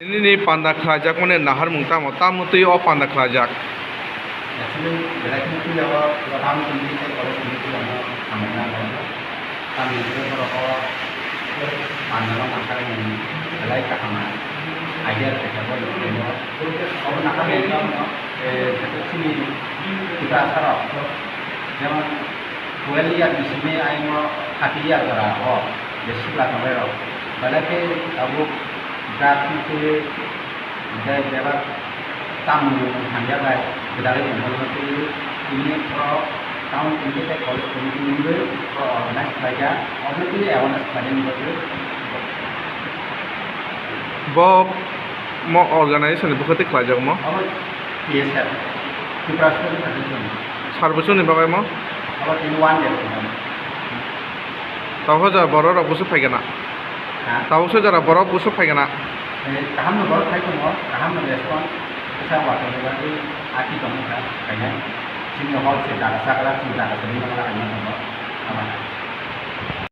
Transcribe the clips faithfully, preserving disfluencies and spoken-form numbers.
Nini panda khlaijakmani naharmung tamo? Tamoni twi o panda khlaijak? Actually, belai kheno puila o Rohang community tei college community ano hamjakna nango. Tamni hwnba borok o panda no nangkha belai kaham idea rwkha bo. Obo nangkha bo, eh, chini Tiprasa rok, jemon twelve year bisingni ayang o thirty year jora o besi chwla tongnai rok. Belai khe tabuk drugs ni twi, tei bebak chamung hamya bai gwdalwi tongmani twi tini borok town committee tei college committee wngwi borok organize khlaijak, omo twi awareness khlaijak ni bagwi. Bo mo organization ni bwkhak twi khlaijak mo? Omo T S F, Tripura Student Federation. Sar bwswk ni bagwi mo? Omo tini one day program. Tabuk jora borok rok bwswk phai gana? Ha? Tabuk jora borok bwswk phai gana? Eh, kaham no borok phai tongo, kaham no response, kisa watwi bagwi ati tongmani kha khainai. Chini hall se jaga sakra, chini jaga se nini wala khainai tongo. Ama.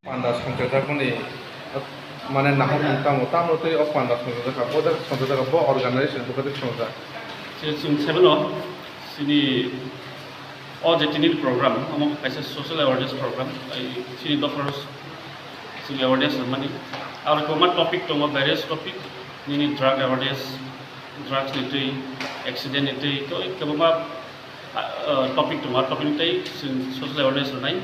Panda songchajakmani, mane, naharmung tamo, tamo tei o panda songchajak kha, bo jak songchajak kha, bo organization bwkhak twi songchajak. Chwng seven o chini o je tini program, omo kaisa social awareness program, ai chini dophar chwng awareness rwmani. Aro kwbangma topic tongo, various topic, nini drug awareness, drugs ni twi, accident ni twi, to kwbangma, ah, topic tongo, ah topic ni twi chwng social awareness rwnai.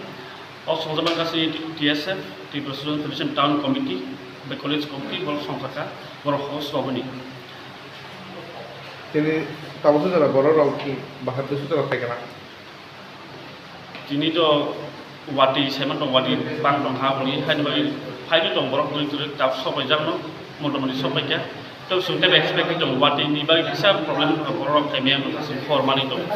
O songjakmani kaisa T S F, Tripura Student Federation Town Committee, bai College Committee, borok songkha kha, borok host rwbani. Tini tabuk jora borok rok bahai bwswk jora phai gana? Tini to watwi saiman tong, watwi bang tong ha hwnwi, haini bagwi phaiwi tong borok twi twi tabuk sok paijakno, motamoti sok paikha. Tei chwng tei expect tong watwi ni bagwi kisa problem wngkha borok rok phaimaya wngkha chwng hor manwi tong.